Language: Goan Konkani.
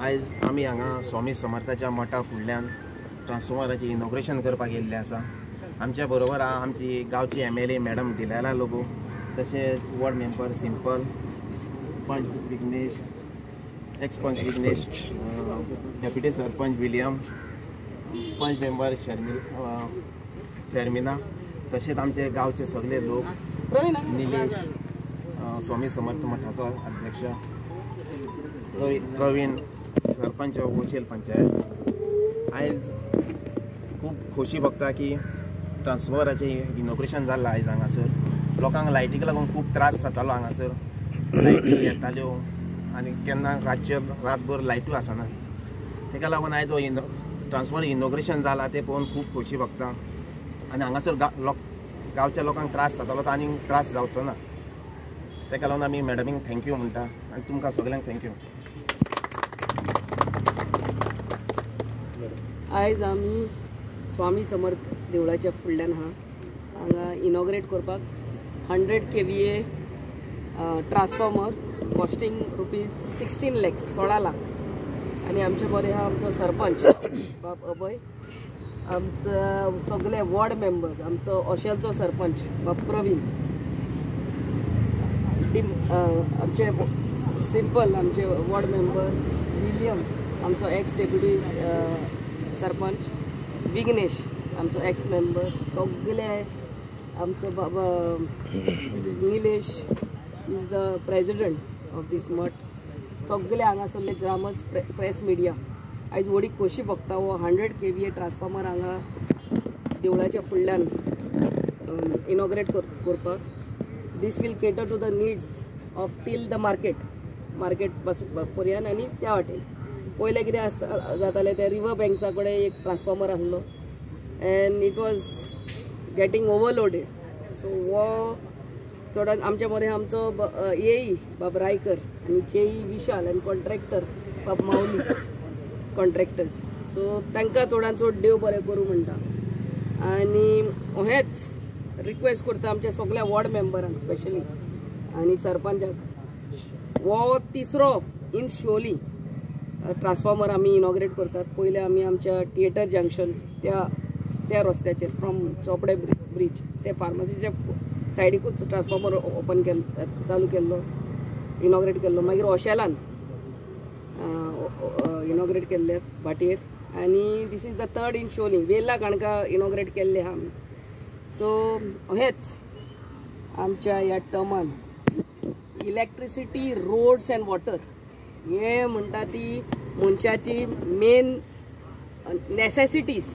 आयज आमी हांगा स्वामी समर्थाच्या मठा फुडल्यान ट्रान्सफॉर्मराचें इनॉग्रेशन करपाक येयल्लें आसा. आमच्या बरोबर आमची गांवची MLA madam Delilah Lobo, तशेंच वॉर्ड मेंबर सिंपल, पंच Vignesh, ex panch Vignesh, deputy sarpanch William, panch member Sharmina, तशेंच आमचे गांवचे सगळे लोक, निलेश स्वामी समर्थ मठाचो अध्यक्ष, प्रवीण सरपंच ओशेल पंचायत. आयज खूब खोशी भोगता की ट्रान्सफॉर्मराचें इनॉग्रेशन जालां आयज हांगासर. लोकांक लायटीक लागून खूब त्रास जातालो हांगासर. लायटी येताल्यो आनी केन्ना रातच्यो रातभर लायटूय आसना. तेका लागून आयज हो ट्रान्सफॉर्मर इनॉग्रेशन जालां तें पळोवन खूब खोशी भोगता. आनी हांगासर गांवच्या लोकांक त्रास जातालो तो आनीक त्रास जावचो ना. तेका लागून आमी मॅडमीक thank you म्हणटा आनी तुमकां सगल्यांक thank you. आयज आमी स्वामी समर्थ देवळाच्या फुडल्यान आहा. हांगा इनॉग्रेट करपाक 100 kVA transformer costing rupees 16 lakhs, 16 lakh. आनी आमचे बरे आहा आमचो सरपंच बाब अभय, आमचो सगळे वॉर्ड मेंबर, आमचो ओशेलचो सरपंच बाब प्रवीण, आमचे सिंपल आमचे वॉर्ड मेंबर विलियम, आमचो एक्स डेप्युटी सरपंच विघ्नेश, आमचो एक्स मेंबर, सगळे आमचो बाबा Nilesh is the president of this मठ. सगळे हांगासरले ग्रामस्थ, प्रेस मिडिया, आयज व्हडी खोशी भोगता हो 100 kVA transformer हांगा देवळाच्या फुडल्यान इनॉग्रेट करपाक. This will cater to the needs of till the market, market पर्यंत आनी त्या वाटेन. पयलें कितें आसता जातालें, त्या रिवर बँक्सा कडेन एक ट्रान्सफॉर्मर आसलो and it was getting overloaded. So हो चडान आमच्या मदें आमचो एई बाब रायकर आनी जेई विशाल आनी कॉन्ट्रॅक्टर बाब मावली कॉन्ट्रॅक्टर्स. सो तांकां चडान चड देव बरें करूं म्हणटा. आनी हेंच रिक्वेस्ट करता आमच्या सगळ्या वॉर्ड मेंबरांक स्पेशली आनी सरपंचाक, हो तिसरो इन शोली ट्रान्सफॉर्मर आमी इनॉग्रेट करतात. पयले आमी आमच्या थिएटर जंक्शन त्या त्या रस्त्याचेर फ्रॉम चोपडे ब्रिज ते फार्मासीच्या सायडीकूच ट्रान्सफॉर्मर ओपन केल्लो, चालू केल्लो, इनॉग्रेट केल्लो. मागीर ओशेलान इनॉग्रेट केल्ले भाटयेर. आनी this is the third in Siolim. Velha Canacona inaugurate केल्ले आहा आमी. सो हेंच आमच्या ह्या टर्मान इलेक्ट्रिसिटी, रोड्स अँड वॉटर हे म्हणटा ती मनशाची मेन नेसेसिटीज.